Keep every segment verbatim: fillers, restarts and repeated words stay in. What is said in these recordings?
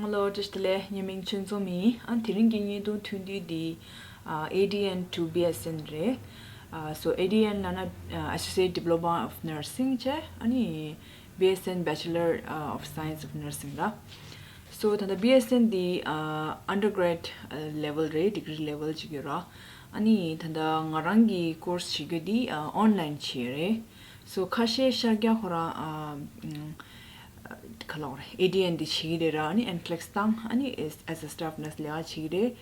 Hello, བཀྲ་ཤིས་བདེ་ལེགས། ངའི་མིང་ཆོས་འཛོམས་ཡིན། ཨ་དེ་རིང་གི་བརྙན་ཐུང་ཐུང་དུས་འདི་ཨ་ADN to BSN རེད། ཨ་so ADN ལབ་ན་ཨ་Associate Diploma of Nursing བྱས། ཨ་ནི་BSN Bachelor of Science of Nursing ར། So ད་ལྟ་BSN འདི་ཨ་undergrad level རེད། degree level ཅིག་ཡོད་ར། ཨ་ནི་ད་ལྟ་ང་རང་གི་course བྱེད་རྒྱུ་འདི་ཨ་online བྱེད་རེད། So ཁ་ཤས་ཤར་རྒྱག་ཁོ་རང་ཨ་ཨ་ག་ལབ་དགོས་རེད། ADN འདི་བྱེད་ཀྱི་རེད་ར། ཨ་ནི་NCLEX བཏང་། ཨ་ནི་as as a staff nurse ལས་ཀ་བྱེད་ཀྱི་རེད།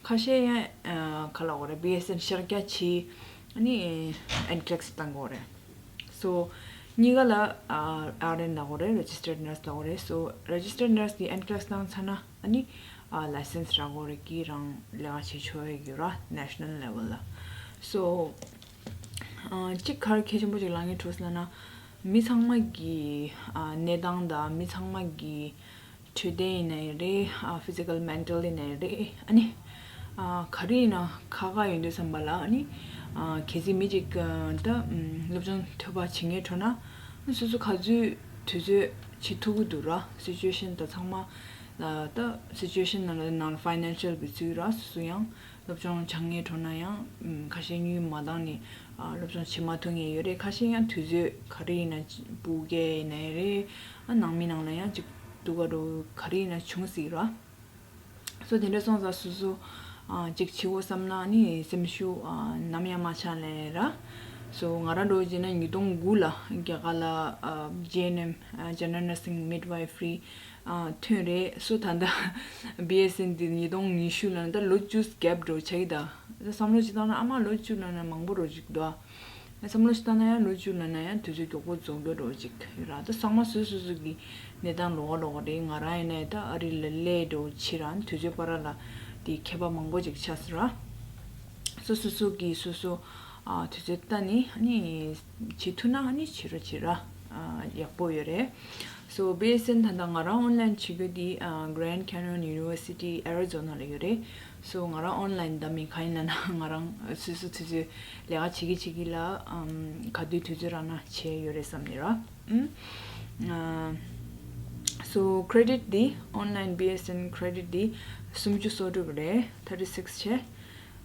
ཁ་ཤས་ཡང་ཨ་ག་ལབ་དགོས་རེད། BSN ཤར་རྒྱག་བྱེད། ཨ་ནི་NCLEX བཏང་དགོས་རེད། So གཉིས་ཀ་ལ་ཨ་RN ལབ་དགོས་རེད། Registered Nurse ལབ་དགོས་རེད། So Registered Nurse འདི་NCLEX བཏང་ཚར་ན་ཨ་ནི་ཨ་license རག་དགོས་རེད། ཀྱི་རང་ལས་ཀ་བྱེད་ཆོག་ཡ་ཡོད་ར། National level ལ། So ཨ་གཅིག་ག་རེ་གལ་ཆེན་པོ་ཅིག་ལབ་ངེས་འདུག་ཟེར་ན། མི་ཚང་མ་གི་ཨ་གནས་སྟངས་དང་མི་ཚང་མ་གི་འཕྲོད་བསྟེན་ཡིན་ནའི་རེད། ཨ་physical mental ཡིན་ནའི་རེད། ཨ་ནི་ཨ་ག་རེ་ཡིན་ན་ཁག་ཁག་ཡོང་དུས་ཙམ་པ་ལ། ཨ་ནི་ཨ་གལ་སྲིད་མི་གཅིག་ཨ་ད་ཨམ་སློབ་སྦྱོང་ཐོལ་པ་བྱེད་ངེས་འགྲོ་ན། སོ་སོ་ག་ཚོད་དུས་ཚོད་བྱེད་ཐུབ་ཀྱི་འདུག་ར། Situation ད་ཚང་མ་ལ་ད་situation ནང་ལ་ནང་financial བི་ཚུལ་ར། སོ་སོ་ཡང་སློབ་སྦྱོང་སྦྱང་ངེས་འགྲོ་ན་ཡང་ཁ་ཤས་དངུལ་མ་འདང་ནས་ཨ་སློབ་སྦྱོང་བྱེད་མ་ཐུབ་མཁན་ཡོད་རེད། ཁ་ཤས་ཡང་དུས་ཚོད་ག་རེ་ཡིན་ན་སྤུ་གས་ཡིན་ནའི་རེད། ཨ་ནང་མི་ནང་ལ་ཡང་ཅིག་སྡུག་ག་འགྲོ་ག་རེ་ཡིན་ན་བྱུང་སྲིད་ར། སོ་དེ་འདྲ་སོང་ཙང་སོ་སོ་ཨ་ཅིག་བྱེད་དགོས་བསམ་ན་ནི་སེམས་ཤུགས་ཨ་ནམ་ཡང་མ་ཆག་ལེ་ར། སོ་ང་རང་འདྲ་བོ་བྱས་ན་ཉིས་སྟོང་དགུ་ལ་རྒྱ་གར་ལ་ཨ་JNM ཨ་General Nursing Midwifery ཨ་ཐོན་རེད། སོ་ད་ལྟ་BSN འདི་ཉིས་སྟོང་ཉི་ཤུ་ལ་ད་ལོ་བཅུ་gap འགྲོ་ཆགས་ཀྱི་ད། ད་བསམ་བློ་ཅིག་བཏང་ན་ཨ་མ་ལོ་བཅུ་ལ་ན་མང་པོ་འགྲོ་ཅིག་འདུག་ཨ། ད་བསམ་བློ་ཅིག་བཏང་ན་ཡང་ལོ་བཅུ་ལ་ན་ཡང་དུས་ཚོད་མགྱོགས་པོ་རྫོགས་འགྲོ་འགྲོ་ཅིག་ཡོད་ར། ད་ཚང་མ་སོ་སོ་སོ་གི་གནས་སྟངས་ལོགས་ཀ་ལོགས་ཀ་རེད། ང་རང་ཡིན་ནའི་ད་ཨ་རི་ལ་སླེབས་འགྲོ་ཕྱིར་ར་དུས་ཚོད་བར་ལ་དེ་ཁྱད་པར་མང་པོ་ཅིག་ཆགས་སོང་ར། སོ་སོ་སོ་གི་སོ་སོ་ཨ་དུས་ཚོད་ལྟ་ནི་ཨ་ནི་བྱེད་ཐུབ་ན་ཨ་ནི་བྱེད་རོགས་བྱེད་ར། ཨ་ཡག་པོ་ཡོད་རེད། So BSN ད་ལྟ་ང་རང་online བྱེད་རྒྱུ་འདི་ཨ་Grand Canyon University Arizona ལ་ཡོད་རེད། So ང་རང་online འདྲ་མིན་གང་ཡིན་ལབ་ན་ང་རང་སོ་སོ་སོ་སོའི་ལས་ཀ་བྱེད་ཀྱི་བྱེད་ཀྱི་ལ་ཨམ་ག་དུས་དུས་ཚོད་རག་ན་བྱས་ཡོད་རེད་བསམ་ནས་ར། ཨུམ། ཨ་So credit འདི་online BSN credit འདི་སུམ་ཅུ་སོ་དྲུག་རེད། thirty six བྱས།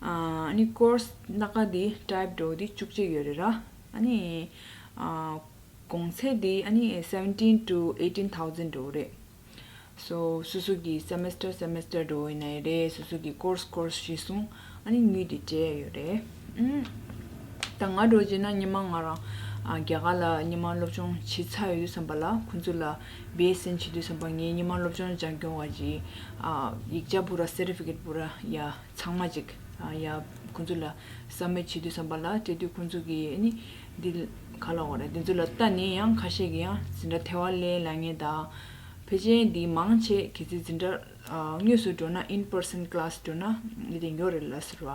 ཨ་ནི་course སྣ་ཁ་འདི་type འགྲོ་འདི་བཅུ་གཅིག་ཡོད་རེད་ར། ཨ་ནི་ཨ་གོང་ཚད་འདི་ཨ་ནི་seventeen to eighteen thousand འགྲོ་རེད། So སོ་སོ་གི་semester semester འགྲོ་ཡིན་ནའི་རེད། སོ་སོ་གི་course course གཞིར་བཟུང་ཨ་ནི་དངུལ་འདི་སྤྲད་ཡོད་རེད། ཨུམ། ད་ང་འདྲ་བོ་བྱས་ན་སྔོན་མ་ང་རང་ཨ་རྒྱ་གར་ལ་སྔོན་མ་སློབ་སྦྱོང་བྱེད་ཚར་ཡོད་དུས་ཙམ་པ་ལ་ཁོང་ཚོ་ལ་BSN བྱེད་དུས་ཙམ་པ་ངས་སྔོན་མ་སློབ་སྦྱོང་སྦྱང་མཁན་བ་ཅིག་ཨ་ཡིག་ཆ་པུ་ར་certificate པུ་ར་ཡ་ཚང་མ་ཅིག་ཨ་ཡ་ཁོང་ཚོ་ལ་submit བྱེད་དུས་ཙམ་པ་ལ་སྤྲད་དུས་ཁོང་ཚོ་གིས་ཨ་ནི་འདི་ག་ལབ་དགོས་རེད། འདི་ཚོ་ལ་ལྟ་ནས་ཡང་ཁ་ཤས་ཀྱིས་ཡང་འཛིན་གྲྭ་ཐེ་བ་ལེན་ལབ་མཁན་དང་། ཕལ་ཆེར་འདི་མང་ཆེ་གལ་སྲིད་འཛིན་གྲྭ་ཨ་དངོས་སུ་འགྲོ་ན་in person class འགྲོ་ན་འདི་དེ་ཡོད་རེད་ལབ་ཟེར་བ།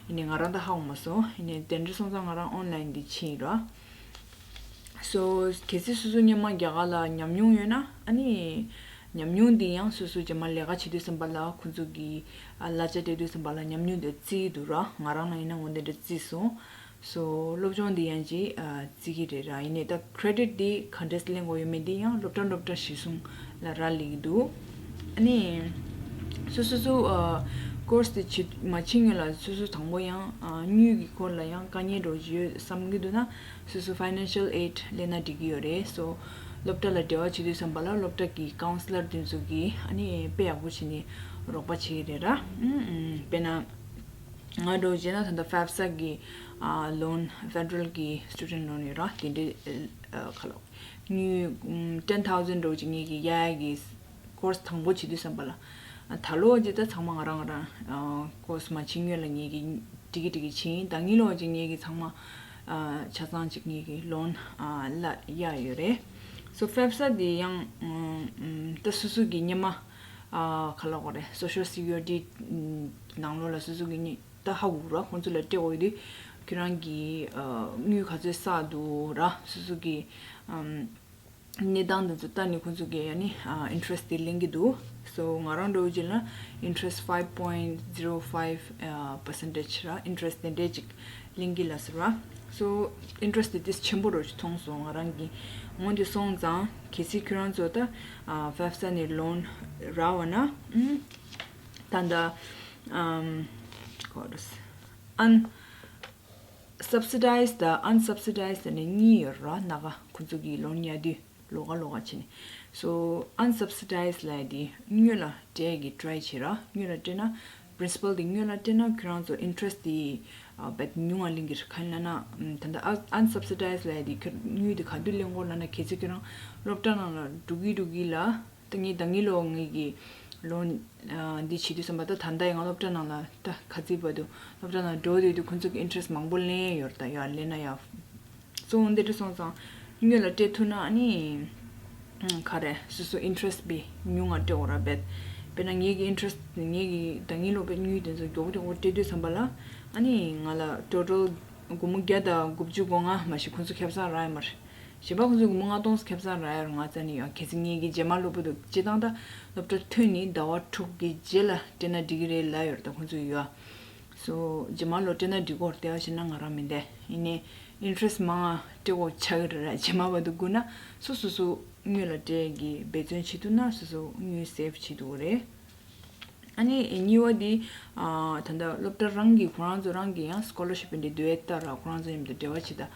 ཡིན་ནའི་ང་རང་ད་ཧ་གོ་མ་སོང་། ཡིན་ནའི་དེ་འདྲ་སོང་ཙང་ང་རང་online འདི་ཕྱིན་ཡིན་ར། So གལ་སྲིད་སོ་སོ་སྔོན་མ་རྒྱ་གར་ལ་ཉམས་མྱོང་ཡོད་ན་ཨ་ནི་ཉམས་མྱོང་འདི་ཡང་སོ་སོ་རྗེས་མ་ལས་ཀ་བྱེད་དུས་ཙམ་པ་ལ་ཁོང་ཚོ་གིས་ཨ་གླ་ཆ་སྤྲད་དུས་ཙམ་པ་ལ་ཉམས་མྱོང་འདི་བརྩི་གི་འདུག་ར། ང་རང་ལ་ཡིན་ན་འོ་འདི་འདྲ་བརྩིས་སོང་། So སློབ་སྦྱོང་འདི་ཡང་ཅིག་ཨ་བརྩི་གི་རེད་ར། ཡིན་ནའི་ད་credit འདི་ག་འདྲས་ལེན་དགོས་ཡོད་མེད་འདི་ཡང་སློབ་གྲྭ་སློབ་གྲྭ་གཞིར་བཟུང་ལ་རག་ལས་ཀྱི་འདུག་ཨ་ནི་སོ་སོ་སོ་ཨ་course དེ་བྱེད་མ་བྱེད་སྔོན་ལ་སོ་སོ་དང་པོ་ཡང་ཨ་དངུལ་གྱི་སྐོར་ལ་ཡང་དཀའ་ངལ་འདྲ་བོ་ཅིག་ཡོད་བསམ་གྱི་འདུག་ན་སོ་སོ་financial aid ལེན་ན་འགྲིག་གི་ཡོད་རེད། So སློབ་གྲྭ་ལ་འབྲེལ་བ་བྱེད་དུས་ཙམ་པ་ལ་སློབ་གྲྭ་གི་counselor དེ་ཚོ་གིས་ཨ་ནི་དཔེ་ཡག་པོ་བྱས་ནས་རོགས་པ་བྱེད་ཀྱི་རེད་ར། ཨུམ་ཨུམ། དཔེར་ན། ང་འདྲ་བོ་བྱས་ན་ད་ལྟ་FAFSA གི་ཨ་loan federal གི་student loan ཡོད་ར། དེ་འདྲའི་ཨ་ཁ་ལོ་དངུལ་ཨུམ་ten thousand འདྲ་བོ་ཅིག་ངེད་ཀྱི་གཡར་ཡག་གི་course དང་པོ་བྱེད་དུས་ཙམ་པ་ལ། ཨ་ད་ལོ་ཅིག་ད་ཚང་མ་ང་རང་ང་རང་ཨ་course མ་བྱེད་སྔོན་ལ་ངེད་ཀྱི་ཀྲིག་ཀི་ཀྲིག་ཀི་བྱེད་ཡིན། ད་དངུལ་ལོ་ཅིག་ངེད་ཀྱི་ཚང་མ་ཨ་ཆ་ཚང་ཅིག་ངེད་ཀྱི་loan ཨ་ལ་གཡར་ཡོད་རེད། So FAFSA དེ་ཡང་ཨུམ་ཨུམ་ད་སོ་སོ་གི་སྔོན་མ། ཨ་ག་ལབ་དགོས་རེད། Social Security ནང་ལོགས་ལ་སོ་སོ་གི་ནི་ད་ཧ་གོ་ར། ཁོང་ཚོ་ལ་སྤྲད་དགོས་དུས་ཁྱོད་རང་གི་ཨ་དངུལ་ག་ཚོད་བསགས་འདུག་ར། སོ་སོ་གི་ཨམ་གནས་སྟངས་འདི་ཚོ་ལྟ་ནས་ཁོང་ཚོ་གིས་ཡ་ནི་ཨ་interest དེ་ལེན་གྱི་འདུག So ང་རང་འདྲ་བོ་བྱས་ན་interest five point zero five ཨ་percentage ར། Interest དེ་འདྲས་ཅིག་ལེན་གྱི་ལབ་ཟེར་བ། སོ་ཨིན་ཊི་རེ་སི་ཊི་དེ་ཏིས་ཆེན་པོ་རུ་མཐོང་སོང་ང་རང་གིས། འོ་འདི་སོང་ཙང་གལ་སྲིད་ཁྱོད་རང་ཚོ་ད་ཨ་ཕེབ་ས་ནས་ལོན་རག་པ་ན་ཨུམ་ད་ལྟ་ཨམ་གོ་རེས་ཨན་སབ་སི་ཌའི་ཛི་དང་ཨན་སབ་སི་ཌའི་ཛི་ཟེར་ནས་གཉིས་ཡོད་ར། ནང་ཁོ་ཚོ་གི་ལོན་ཉར་དུས་ལོ་ག་ལོ་ག་བྱས་ནས། སོ་ཨན་སབ་སི་ཌའི་ཛི་ལབ་ཡ་དེ་དངུལ་ལ་སྤྲད་ཀྱི་ཊི་རའི་བྱེད་ར། དངུལ་ལ་སྤྲད་ན་པི་རིན་སི་པལ་དེ་དངུལ་ལ་སྤྲད་ན་ཁྱོད་རང་ཚོ་ཨིན་ཊི་རེ་སི་ཊི་དེ་ཨ་བེད་ཉུང་ང་ལིང་གི་རེད། ག་ཡིན་ན་ད་ལྟ་ཨན་སབ་སི་ཌའི་ཛི་ལབ་ཡ་དེ་ཁྱོད་དངུལ་དེ་ག་དུས་ལེན་དགོས་ལབ་ན། གལ་སྲིད་ཁྱོད་རང་སློབ་གྲྭ་ནང་ལ་འགྲོ་གི་འགྲོ་གི་ལ། ད་ངས་ད་ངའི་ལོ་ངེད་ཀྱི་ལོན་འདི་བྱེད་དུས་ཙམ་པ་ད་ད་ལྟ་ཡང་སློབ་གྲྭ་ནང་ལ་ད་ག་ཚིག་བར་དུ་སློབ་གྲྭ་ནང་འགྲོ་དུས་དུས་ཁོང་ཚོ་གི་ཨིན་ཊི་རེ་སི་མང་པོ་ལེན་ཡོད་རེད། ད་ཡ་ལེན་ན་ཡ། སོ་འོ་འདི་འདྲ་སོང་ཙང་དངུལ་ལ་སྤྲད་ཐུབ་ན་ཨ་ནི་ག་རེ་སོ་སོ་ཨིན་ཊི་རེ་སི་བི་ཉུང་ང་སྤྲད་འོ་ར་བེད། དཔེར་ན་ངེད་ཀྱི་ཨིན་ཊི་རེ་སི་ངེད་ཀྱི་ད་ངའི་ལོ་བེད་དངུལ་དེ་ཚོ་མགྱོགས་མགྱོགས་སྤྲད་དུས་ཙམ་པ་ལ་ཨ་ནི་ང་ལ་ཊོ་ཊལ་སྒོར་མོ་བརྒྱ་དང་དགུ་བཅུ་གོ་ལྔ་མ་གཞི་ཁོང་ཚོ་ཁེ་བཟང་རག་ཡོད་མ་རེད། གཞན་པ་ཁོང་ཚོས་སྒོར་མོ་ལྔ་སྟོང་ཁེ་བཟང་རག་ཡོད་རེད། ང་རྩ་ནས་ཡོད། གལ་སྲིད་ངེད་ཀྱི་རྗེས་མ་སློབ་བུ་དུ་སྤྱི་བཏང་ད་སློབ་གྲྭ་ཐོན་ནས་ཟླ་བ་དྲུག་གི་རྗེས་ལ་སྤྲད་ན་འགྲིག་གི་རེད་ལབ་ཡོད་རེད། ད་ཁོང་ཚོས་ཡོད། སོ་རྗེས་མ་ལོ་སྤྲད་ན་འགྲིག་གོ་རེད། དེ་བ་བྱས་ན་ང་རང་མི་འདས་ཡིན་ནའི་ཨིན་ཊི་རེ་སི་མང་ང་སྤྲད་གོ་ཆགས་ཀྱི་རེད། རྗེས་མ་བར་དུ་སྒུག་ན་སོ་སོ་སོ་དངུལ་ལ་སྤྲད་ཀྱི་འབད་བརྩོན་བྱེད་ཐུབ་ན་སོ་སོ་དངུལ་སེབ་བྱེད་ཐུབ་ཀྱི་རེད། ཨ་ནི་གཉིས་པ་འདི་ཨ་ད་ལྟ་སློབ་གྲྭ་རང་གི་ཁོ་རང་ཚོ་རང་གི་ཡང་སི་ཀོ་ལར་ཤིབ་འདི་བསྡུ་ཡས་ལྟར་ར་ཁོ་རང་ཚོ་མཉམ་དུ་འབྲེལ་བ་བྱེད་ད།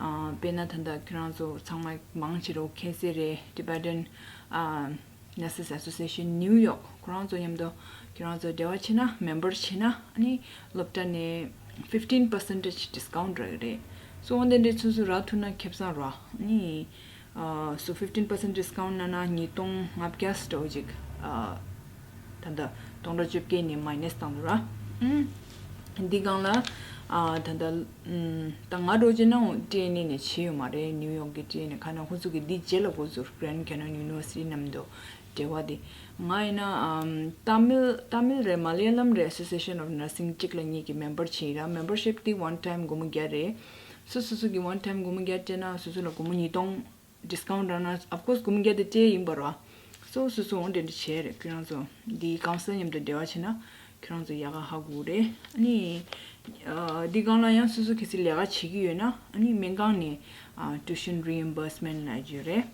ཨ་དཔེར་ན་ད་ལྟ་ཁྱོད་རང་ཚོ་ཚང་མ་མང་ཆེ་རུ་ཁེ་སི་རེད། Tibetan ཨ་Nurses Association New York ཁོ་རང་ཚོ་མཉམ་དུ་ཁྱོད་རང་ཚོ་འབྲེལ་བ་བྱེད་ན་མེམ་བར་བྱེད་ན་ཨ་ནི་སློབ་གྲྭ་ནས་fifteen percentage discount རག་གི་རེད། སོ་འོ་འདི་འདྲའི་ཚོ་ཚོ་རག་ཐུབ་ན་ཁེ་བཟང་ར། ཨ་ནི་ཨ་སོ་fifteen percent discount གནང་ན་ཉིས་སྟོང་ལྔ་བརྒྱ་ཙམ་ཅིག་ཨ་ད་ལྟ་སྟོང་ཕྲག་བཅོ་བརྒྱད་ནས་མའི་ནས་བཏང་འདུག་ར། ཨུམ། འདི་སྒང་ལ་ཨ་ད་ལྟ་ཨུམ་ད་ང་འདྲ་བོ་བྱས་ན་ཊི་ཨེན་ཨེ་ནས་བྱས་ཡོད་མ་རེད། ནིའུ་ཡོག་གི་ཊི་ཨེན་ཨེ། ག་ན་ཁོང་ཚོ་གི་འདི་རྗེས་ལ་འགོ་ཚུགས། Grand Canyon University མཉམ་དུ་འབྲེལ་བ་དེ། ང་ཡིན་ན་ཨམ་ཏ་མིལ་ཏ་མིལ་རེད་མ་ལ་ཡ་ལམ་རེད། Association of Nursing གཅིག་ལ་ངེད་ཀྱི་མེམ་བར་བྱས་ཡིན་ར། མེམ་བར་ཤིབ་དེ་ཝན་ཊའིམ་སྒོར་མོ་བརྒྱ་རེད། སོ་སོ་སོ་གི་ཝན་ཊའིམ་སྒོར་མོ་བརྒྱ་སྤྲད་ན་སོ་སོ་ལ་སྒོར་མོ་ཉིས་སྟོང་ཌི་སི་ཀའུན་ཊི་རག་ན། ཨོཕ་ཀོར་སི་སྒོར་མོ་བརྒྱ་དེ་སྤྲད་ཡིན་པ་ར། སོ་སོ་སོ་འོ་འདྲ་འདྲ་བྱས་རེད། ཁྱོད་རང་ཚོ་འདི་ཀའུན་སེ་ལར་མཉམ་དུ་འབྲེལ་བ་བྱས་ན་ཁྱོད་རང་ཚོ་ཡག་ག་ཧ་གོ་རེད། ཨ་ནི་ཨ་འདི་སྒང་ལ་ཡང་སོ་སོ་གལ་སྲིད་ལས་ཀ་བྱེད་ཀྱི་ཡོད་ན་ཨ་ནི་སྨན་ཁང་ནས་ཨ་tuition reimbursement ལབ་ཀྱི་ཡོད་རེད།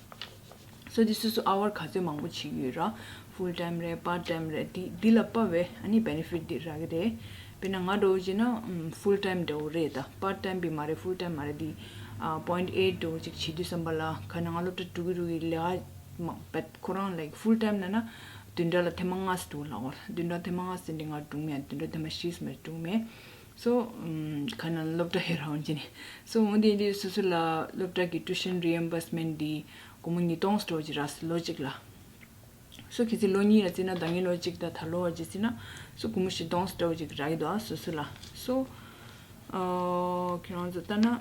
སོ་འདི་སོ་སོ་ཨ་ཝར་ག་ཚོད་མང་པོ་བྱེད་ཀྱི་ཡོད་ར། ཕུལ་ཊའིམ་རེད། པར་ཊའིམ་རེད། འདི་འདི་ལ་དཔག་པའི་ཨ་ནི་བེ་ནེ་ཕིཊ་འདི་རག་གི་རེད། དཔེར་ན་ང་འདྲ་བོ་བྱས་ན་ཕུལ་ཊའིམ་འདྲ་བོ་རེད། ད་པར་ཊའིམ་བི་མ་རེད། ཕུལ་ཊའིམ་མ་རེད། འདི་ཨ་པོ་ཡིན་ཊི་ཨེཊ་འདྲ་བོ་ཅིག་བྱེད་དུས་ཙམ་པ་ལ་ག་ན་ང་སློབ་གྲྭ་འགྲོ་གི་འགྲོ་གི་ལས་ཀ་མ་བེད་ཁོ་རང་ལའིཀ་ཕུལ་ཊའིམ་ན་ན་བདུན་ཕྲག་ལ་ཐེངས་མ་ལྔ་ཙམ་འགྲོ་ལབ་འོ། བདུན་ཕྲག་ཐེངས་མ་ལྔ་ཙམ་འདི་ང་འགྲོ་མེད། བདུན་ཕྲག་ཐེངས་མ་བཞི་ཙམ་འགྲོ་མེད། སོ་ཨམ་ག་ན་སློབ་གྲྭ་ཧེ་རང་ཅི་ནས། སོ་འོ་འདི་འདི་སོ་སོ་ལ་སློབ་གྲྭ་གི་tuition reimbursement འདི་སྒོར་མོ་ཉིས་སྟོང་ཙམ་ཅིག་རག་ལོ་གཅིག་ལ། སོ་གལ་སྲིད་ལོ་གཉིས་ལ་བརྩིས་ན། ད་ངའི་ལོ་གཅིག་དང་ད་ལོ་བར་གྱི་བརྩིས་ན་སོ་སྒོར་མོ་བཞི་སྟོང་ཙམ་ཅིག་རག་གི་འདུག་ཨ། སོ་སོ་ལ། སོ་ཨ་ཁྱེད་རང་ཚོ་ལྟ་ན་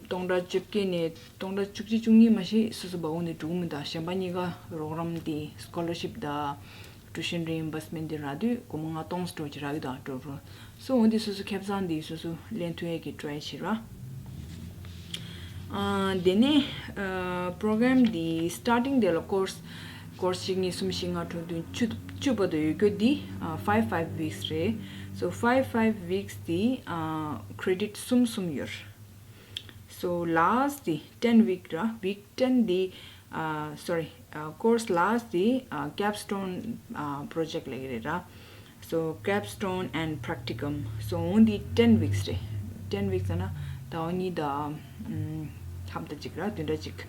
སྟོང་ཕྲག་བཅོ་བརྒྱད་ནས་སྟོང་ཕྲག་བཅུ་གཅིག་བཅུ་གཉིས་མ་གཞི་སོ་སོ་སྦ་ཁུག་ནས་འགྲོ་གི་མི་འདུག་གཞན་པ་གཉིས་ཀ་རོགས་རམ་དེ་སི་ཀོ་ལར་ཤིབ་དང་tuition reimbursement དེ་རག་དུས་སྒོར་མོ་ལྔ་སྟོང་ཙམ་ཅིག་རག་གི་འདུག་ཨ། འགྲོ་འགྲོ། སོ་འོ་འདི་སོ་སོ་ཁེ་བཟང་འདི་སོ་སོ་ལེན་ཐུབ་ཡས་ཀྱི་ཊི་རའི་བྱེད་ར། ཨ་དེ་ནས་ཨ་པོ་རོ་གྷ་རམ་འདི་སི་ཊར་ཊིང་དེ་ལ་ཀོར་སི་ཀོར་སི་གཅིག་གཉིས་གསུམ་བཞི་ལྔ་དྲུག་བདུན་བཅུ་བཅུ་བར་དུ་ཡོད་རྒྱུ་འདི་ཨ་ཕའིབ་ཕའིབ་ཝིག་སི་རེད། སོ་ཕའིབ་ཕའིབ་ཝིག་སི་འདི་ཨ་ཀི་རེ་ཌིཊ་གསུམ་གསུམ་ཡོད། སོ་ལཱ་སི་ཊི་འདི་ཊེན་ཝིག་ར། ཝིག་ཊེན་འདི་ཨ་སོ་རི་ཨ་ཀོར་སི་ལཱ་སི་ཊི་འདི་ཨ་ཀེབ་སི་ཊོན་ཨ་པོ་རོ་ཇེཀ་ལབ་ཀྱི་རེད་ར། སོ་ཀེབ་སི་ཊོན་ཨེན་ཌི་པེག་ཊི་ཀམ། སོ་འོ་འདི་ཊེན་ཝིག་སི་རེད། ཊེན་ཝིག་སི་ཟེར་ན་ཟླ་བ་གཉིས་དང་ཨམ་ཧབ་ཏ་གཅིག་ར། བདུན་ཕྲག་གཅིག།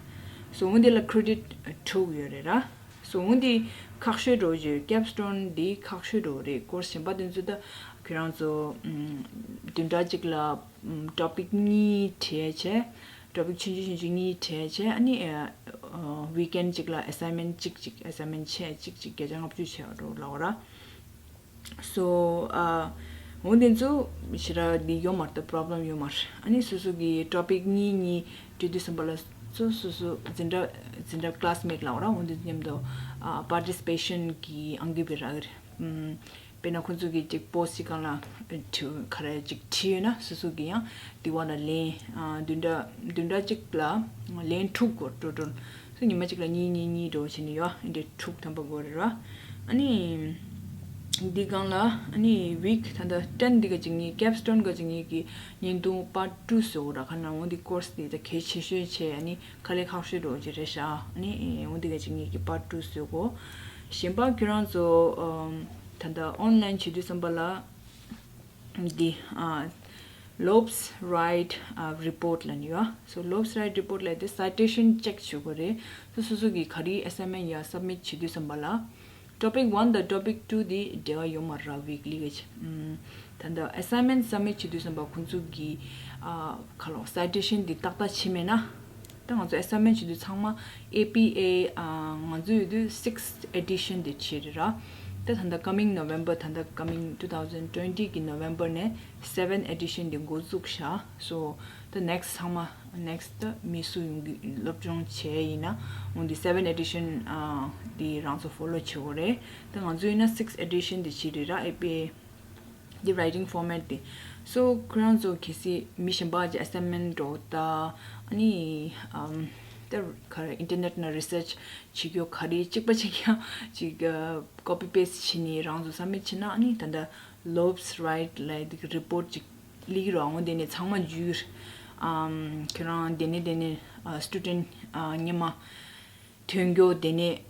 སོ་འོ་འདི་ལ་ཀི་རེ་ཌིཊ་དྲུག་ཡོད་རེད་ར། སོ་འོ་འདི་ཁག་ཤོས་འདྲ་བོ་ཅིག་ཀེབ་སི་ཊོན་འདི་ཁག་ཤོས་འདྲ་བོ་རེད། ཀོར་སི་གཞན་པ་དེ་ཚོ་ད་ཁྱོད་རང་ཚོ་ཨམ་བདུན་ཕྲག་གཅིག་ལ་ཨམ་ཊོ་པིག་གཉིས་བྲིས་བྱས། ཊོ་པིག་ཆུང་ཆུང་ཆུང་ཆུང་གཉིས་བྲིས་བྱས། ཨ་ནི་ཨ་ཝིག་ཨེན་ཌི་གཅིག་ལ་ཨེ་སའིན་མེན་ཊི་གཅིག་གཅིག་ཨེ་སའིན་མེན་ཊི་བྱས་གཅིག་གཅིག་བརྒྱ་ཆ་ལྔ་བཅུ་བྱས་པ་འདྲ་བོ་ལབ་པ་ར། སོ་ཨ་འོ་འདི་ཚོ་ཞེ་དྲག་འདི་ཡོད་མ་རེད། ད་པོ་རོབ་ལེམ་ཡོད་མ་རེད། ཨ་ནི་སོ་སོ་གི་ཊོ་པིག་གཉིས་གཉིས་བྲིས་དུས་ཙམ་པ་ལ་སོ་སོ་སོ་འཛིན་གྲྭ་འཛིན་གྲྭ་ཀི་ལཱ་སི་མེཊ་ལབ་པ་ར། འོ་འདི་མཉམ་དུ་ཨ་པར་ཊི་སི་པེ་ཤན་གི་ཨང་ཀི་བི་རག་གི་རེད། ཨམ་དཔེར་ན་ཁོང་ཚོ་གིས་ཅིག་པོ་སི་ཊི་ཅིག་སྒང་ལ་བྲིས་ག་རེ་ཅིག་བྲིས་ཡོད་ན་སོ་སོ་གིས་ཡང་དེ་བ་ལ་ལན་ཨ་བདུན་ཕྲག་བདུན་ཕྲག་གཅིག་ལ་ལན་དྲུག་སྐོར་ཊོ་ཊལ། སོ་ཉི་མ་གཅིག་ལ་གཉིས་གཉིས་གཉིས་འདྲ་བོ་བྱས་ནས་ཡོད། ཨ་འདྲ་དྲུག་ཐམ་པ་དགོས་རེད་ར། ཨ་ནི་ འདི་སྒང་ལ་ཨ་ནི་week ད་ལྟ་ten འདི་ག་ཅིག་ངའི་capstone ག་ཅིག་ངའི་གི་བརྙན་ཐུང་part two བཟོ་ར་ཁ་ན་འོ་འདི་course འདི་ད་གལ་ཆེ་ཤོས་ཆེ། ཨ་ནི་དཀའ་ལས་ཁག་ཤོས་འགྲོ་ཅིག་རེད་ཤག་ཨ་ནི་འོ་འདི་ག་ཅིག་ངའི་གི་part two བཟོ་གོ་གཞན་པ་ཁྱོད་རང་ཚོ་ཨམ་ད་ལྟ་online བྱེད་དུས་ཙམ་པ་ལ། འདི། ཨ། Lopes Write ཨ་report ལབ་ནི་ཡོད། So Lopes Write report ལབ་དེ་citation check བྱེད་དགོས་རེད། སོ་སོ་སོ་གི་ག་རེ་assignment ཡ་submit བྱེད་དུས་ཙམ་པ་ལ། Topic one དང་topic two འདི་འབྲེལ་བ་ཡོད་མ་རེད། Weekly གི་ཆེ། ད་ལྟ་assignment submit བྱེད་དུས་ཙམ་པ་ཁོང་ཚོ་གི་ཨ་ག་ལོ་citation འདི་ཏག་ཏག་བྱེད་མེད་ན། ད་ང་ཚོ་assignment བྱེད་དུས་ཚང་མ་A P A ཨ་ང་ཚོ་ཡོད་དུས་sixth edition དེ་བྱེད་རེད་ར། ད་ད་ལྟ་coming November ད་ལྟ་coming two thousand twenty གི་November ནས་seventh edition དེ་འགོ་བཙུགས་ཤག So ད་next ཚང་མ་next ད་མི་སུ་ཡོང་གི་སློབ་སྦྱོང་བྱས་ཡིན་ན་འོན་ཏེ་seventh edition ཨ་དེ་རང་ཚོ་follow བྱེད་དགོས་རེད། ད་ང་ཚོ་ཡིན་ན་sixth edition དེ་བྱེད་རེད་ར། A P A འདི་writing format དེ། So ཁོ་རང་ཚོ་གལ་སྲིད་མི་གཞན་པ་གི་assignment འགྲོ་ད་ཨ་ནི་ཨམ་ད་ག་རེ་internet ནང་research བྱེད་རྒྱུ་ག་རེ་གཅིག་པ་གཅིག་རྐྱང་གཅིག་copy paste བྱས་ནས་རང་ཚོ་submit བྱས་ན་ཨ་ནི་ད་ལྟ་Lopes Write ལབ་དེ་གི་report ཅིག་ལིག་རོ་འོང་དེ་ནས་ཚང་མ་འཇུས། ཨམ་ཁྱོད་རང་དེ་ནས་དེ་ནས་ཨ་student ཨ་སྔོན་མ། ཐོན་རྒྱུ་དེ་ནས་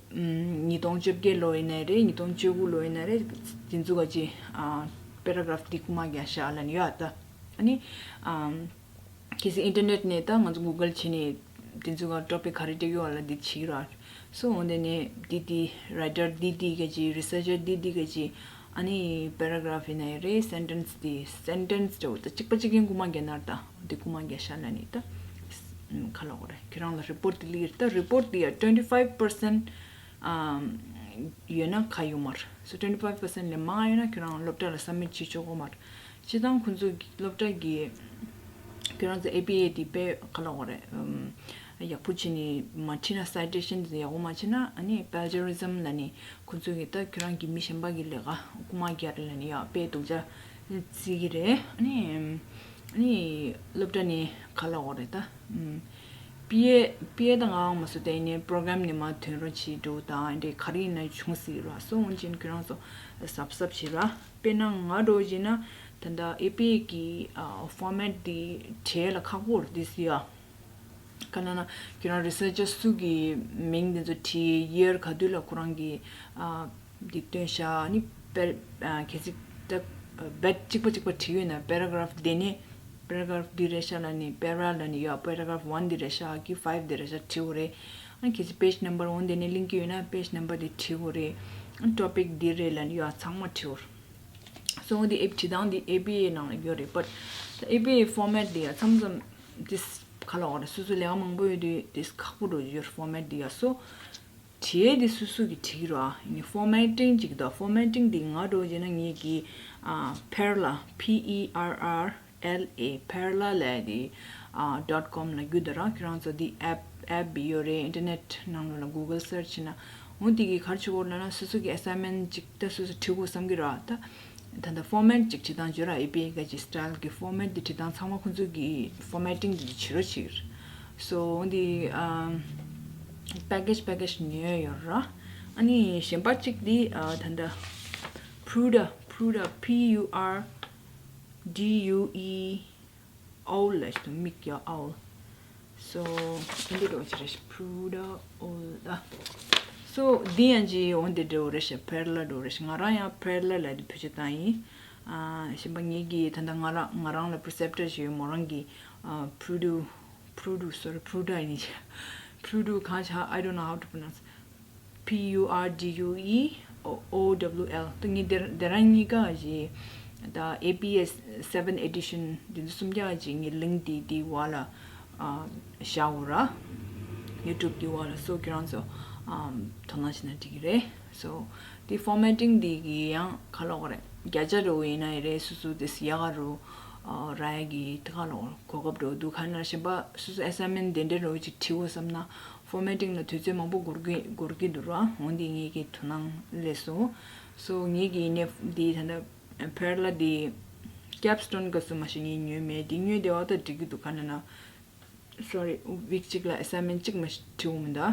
ཉིས་སྟོང་བཅོ་བརྒྱད་ལོ་ཡིན་ནའི་རེད། ཉིས་སྟོང་བཅུ་དགུ་ལོ་ཡིན་ནའི་རེད། དེ་ཚོ་ག་ཅི་paragraph འདི་རྐུ་མ་རྒྱག་ཤག་ལབ་ནི་ཡོད་ད། ཨ་ནི་གལ་སྲིད་internet ནས་ད་ང་ཚོ་Google བྱས་ནས་དེ་ཚོ་ག་topic ག་རེ་སྤྲད་ཡོད་ལ་འདི་བྱེད་ར། So འོན་ཏེ་ནས་འདི་འདི་writer འདི་འདི་ག་ཅི་researcher འདི་འདི་ག་ཅི། ཨ་ནི་paragraph ཡིན་ནའི་རེད། sentence དེ་sentence དེ་ད་གཅིག་པ་གཅིག་རྐྱང་རྐུ་མ་རྒྱག་ནར་ད་དེ་རྐུ་མ་རྒྱག་ཤག་ལབ་ནི་ད། ཁ་ལོག་རེད། ཁྱེད་རང་ལ་report དེ་ལི་ད་report དེ་ཡ་twenty five percent ཡོད་ན་ཁ་ཡོད་མར། So twenty five percent ལས་མང་ཡོད་ན་ཁྱེད་རང་སློབ་གྲྭ་ལ་submit བྱེད་ཆོག་གོ་མར། སྤྱི་བཏང་ཁོང་ཚོ་གི་སློབ་གྲྭ་གི་ཁྱེད་རང་ཚོ་A P A དེ་དཔེ་ཁ་ལོག་རེད། ཡག་པོ་བྱས་ནས་མ་ཁྲིད་ན་citation དེ་ཡག་པོ་མ་བྱས་ན་ཨ་ནི་plagiarism ལབ་ནི་ཁོང་ཚོ་གི་ད་ཁྱོད་རང་གི་མི་གཞན་པ་གི་ལས་ཀ་རྐུ་མ་རྒྱག་རེད་ལབ་ནི་ཡ་དཔེ་སྡུག་ཅག་བརྩི་གི་རེད། ཨ་ནི་ཨ་ནི་སློབ་གྲྭ་ནས་ག་ལབ་དགོས་རེད་ད། པི་ཨེ་པི་ཨེ་དང་ང་མ་སུ་དེ་ནས་པོ་རོ་གྷ་རམ་ནས་མ་ཐོན་རོགས་བྱེད་འགྲོ་དང་འདྲེ་ག་རེ་ཡིན་ན་བྱུང་སྲིད་ར། སོ་འོན་ཅན་ཁྱོད་རང་ཚོ་གཟབ་གཟབ་བྱེད་ར། དཔེར་ན་ང་འགྲོ་བྱེད་ན་ད་ལྟ་ཨེ་པི་ཨེ་གི་ཨ་format དེ་བྲལ་ལ་ཁག་པོ་རེད་དེ་སི་ཡ། ག་ན་ན་ཁྱོད་རང་researcher སུ་གི་མིང་དེ་ཚོ་བྲིས། year ག་དུས་ལ་ཁོ་རང་གི་ཨ་འདི་སྟོན་ཤག་ནི་པེར་ཨ་གལ་སྲིད་ད་བེད་གཅིག་པ་གཅིག་པ་བྲིས་ཡོད་ན་paragraph དེ་ནས་paragraph འདི་རེད་ཤག་ལབ་ནི་para ལབ་ནི་ཡོད། paragraph one འདི་རེད་ཤག་གི་five འདི་རེད་ཤག་བྲིས་དགོས་རེད། ཨ་གལ་སྲིད་page number འོང་དེ་ནས་གླེང་གི་ཡོད་ན་page number དེ་བྲིས་དགོས་རེད། ཨ་topic འདི་རེད་ལབ་ནི་ཡོད་ཚང་མ་བྲིས་དགོས་རེད། སོ་འོང་དེ་ཨེ་བྲིས་སྟངས་དེ་ཨེ་པི་ཨེ་ནང་ལ་ཡོད་རེད། but ཨེ་པི་ཨེ་format དེ་ཡང་མཚམས་མཚམས་དེ་ག་ལ་འོ་རེད། སོ་སོ་ལས་ཀ་མང་པོ་ཡོད་དུས་དེ་ཁག་པོ་འགྲོ་ཡོད་རེད། format དེ་ཡང་སོ། བྲིས་དེ་སུ་སུ་གི་བྲིས་རོ། ཨ་ནི་formatting ཅིག་དང་formatting དེ་ང་འགྲོ་རྗེས་ན་ངེད་ཀྱི་ཨ་Perla P E R R L A Perla ལབ་དེ་ཨ་dot com ལ་བརྒྱུད་དེ་ར། ཁྱེད་རང་ཚོ་དེ་app app ཡོད་རེད། internet ནང་ལོགས་ལ་Google search བྱས་ན་འོ་དེ་གི་ག་རེ་བྱེད་དགོས་ལབ་ན་སུ་སུ་གི་assignment ཅིག་ད་སུ་སུ་བྲིས་དགོས་བསམ་གི་ར་ད། ད་ལྟ་format ཅིག་བྲིས་སྟངས་བརྗོད་ར། ཨེ་པི་ཨེ་ག་ཅིག་style གི་format དེ་བྲིས་སྟངས་ཚང་མ་ཁོང་ཚོ་གི་formatting དེ་བྱེད་རོགས་བྱེད། so འོ་འདི་ཨམ་package package ཉོས་ཡོད་ར། ཨ་ནི་གཞན་པ་གཅིག་འདི་ཨ་ད་ལྟ་Pruda Pruda P U R D U E owl ལ་ཞིག་ཏུ་མིག་ཡ་owl so འདི་འགྲོ་ཅི་རེད། Pruda owl ཨ། so འདི་ཡང་ཅི་འོན་ཏེ་འགྲོ་རེད་ཤག Perla འགྲོ་རེད་ཤག་ང་རང་ཡང་Perla ལ་འདི་བེད་སྤྱོད་བཏང་ཡིན། ཨ་གཞན་པ་ངེད་ཀྱི་ད་ལྟ་ང་རང་ང་རང་ལ་preceptor ཞིག་ཡོད། མོ་རང་གི་ཨ་Prudu Prudu sorry Pruda ཡིན་ཤག Prudu གང་ཆགས། I don't know how to pronounce P U R D U E O W L ད་ངས་དེ་དེ་རང་གཉིས་ཀ་ཞིག་ད་A P S seven edition འདི་ཚོ་སུམ་རྒྱག་ཅིག་ངའི་link འདི་འདི་བ་ལ་ཨ་བཞག་འོ་ར། YouTube འདི་བ་ལ་so ཁྱེད་རང་ཚོ་ཨམ་དོ་སྣང་བྱས་ན་འགྲིག་གི་རེད། so འདི་formatting འདི་གི་ཡང་ག་ལབ་དགོས་རེད། བརྒྱ་ཆ་རུ་ཡིན་ན་ཡི་རེད། སུ་སུ་དེ་སི་ཡག་ག་རུ་ཨ་ར་ཡ་གི་དེ་ག་ལབ་དགོས་རེད། གོ་སྐབས་རུ་འདུག་ག་ན་གཞན་པ་སུ་སུ་assignment དེ་འདྲ་རུ་ཅིག་བྲིས་འོ་བསམ་ན། formatting ལ་དུས་ཚོད་མང་པོ་འགོར་གི་འགོར་གི་འདུག་ར། འོན་ཏེ་ངེད་ཀྱི་དོ་སྣང་སླེབས་སོང་། so ངེད་ཀྱི་ནེ་འདི་ད་ལྟ་Perla འདི་capstone ག་སུ་མ་ཞིག་ངས་ཉོས་མེད། འདི་ཉོས་དེ་བ་ད་འགྲིག་གི་འདུག་ག་ན་ན་sorry week གཅིག་ལ་assignment གཅིག་མ་ཞིག་བྲིས་འོང་མི་འདུག་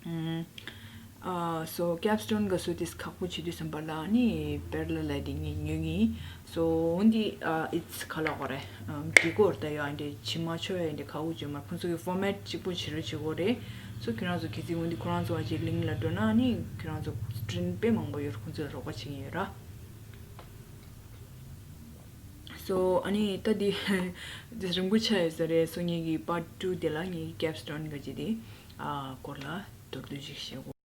ཨུམ། ཨ་སོ་ཀེབ་སི་ཊོན་ག་སོ་དེ་ཁག་པོ་བྱེད་དུས་ཙམ་པ་ལ་ནི་པེ་ར་ལེལ་ལ་དེ་ངས་ཉོས་ཡིན། སོ་འོན་ཏེ་ཨ་ཨིཊ་སི་ག་ལབ་དགོས་རེད། ཨམ་འགྲིག་གི་རེད་ད། ཡ་འདི་ཕྱི་མ་ཆོ་ཡ་འདི་ཁག་པོ་བྱེད་མ། ཁོང་ཚོ་གི་ཕོར་མེཊ་གཅིག་པོ་བྱེད་རོགས་བྱེད་དགོས་རེད། སོ་ཁྱེད་རང་ཚོ་གལ་སྲིད་འོན་ཏེ་ཁོ་རང་ཚོ་ཨ་ཅེ་ལིང་ལ་འགྲོ་ན་ནི་ཁྱེད་རང་ཚོ་སི་ཀི་རིན་དཔེ་མང་པོ་ཡོད་རེད། ཁོང་ཚོས་རོགས་པ་བྱེད་ཀྱི་ཡོད་ར། སོ་ཨ་ནི་ད་འདི་འདི་རིང་པོ་ཆགས་ཡོད་ས་རེད། སོ་ངེད་ཀྱི་པཱར་ཊུ་དེ་ལ་ངེད་ཀྱི་ཀེབ་སི་ཊོན་ག་ཅི་དེ་ཨ་སྐོར་ལ་མདོར་བསྡུས་ཤིག་བཤད་དགོས།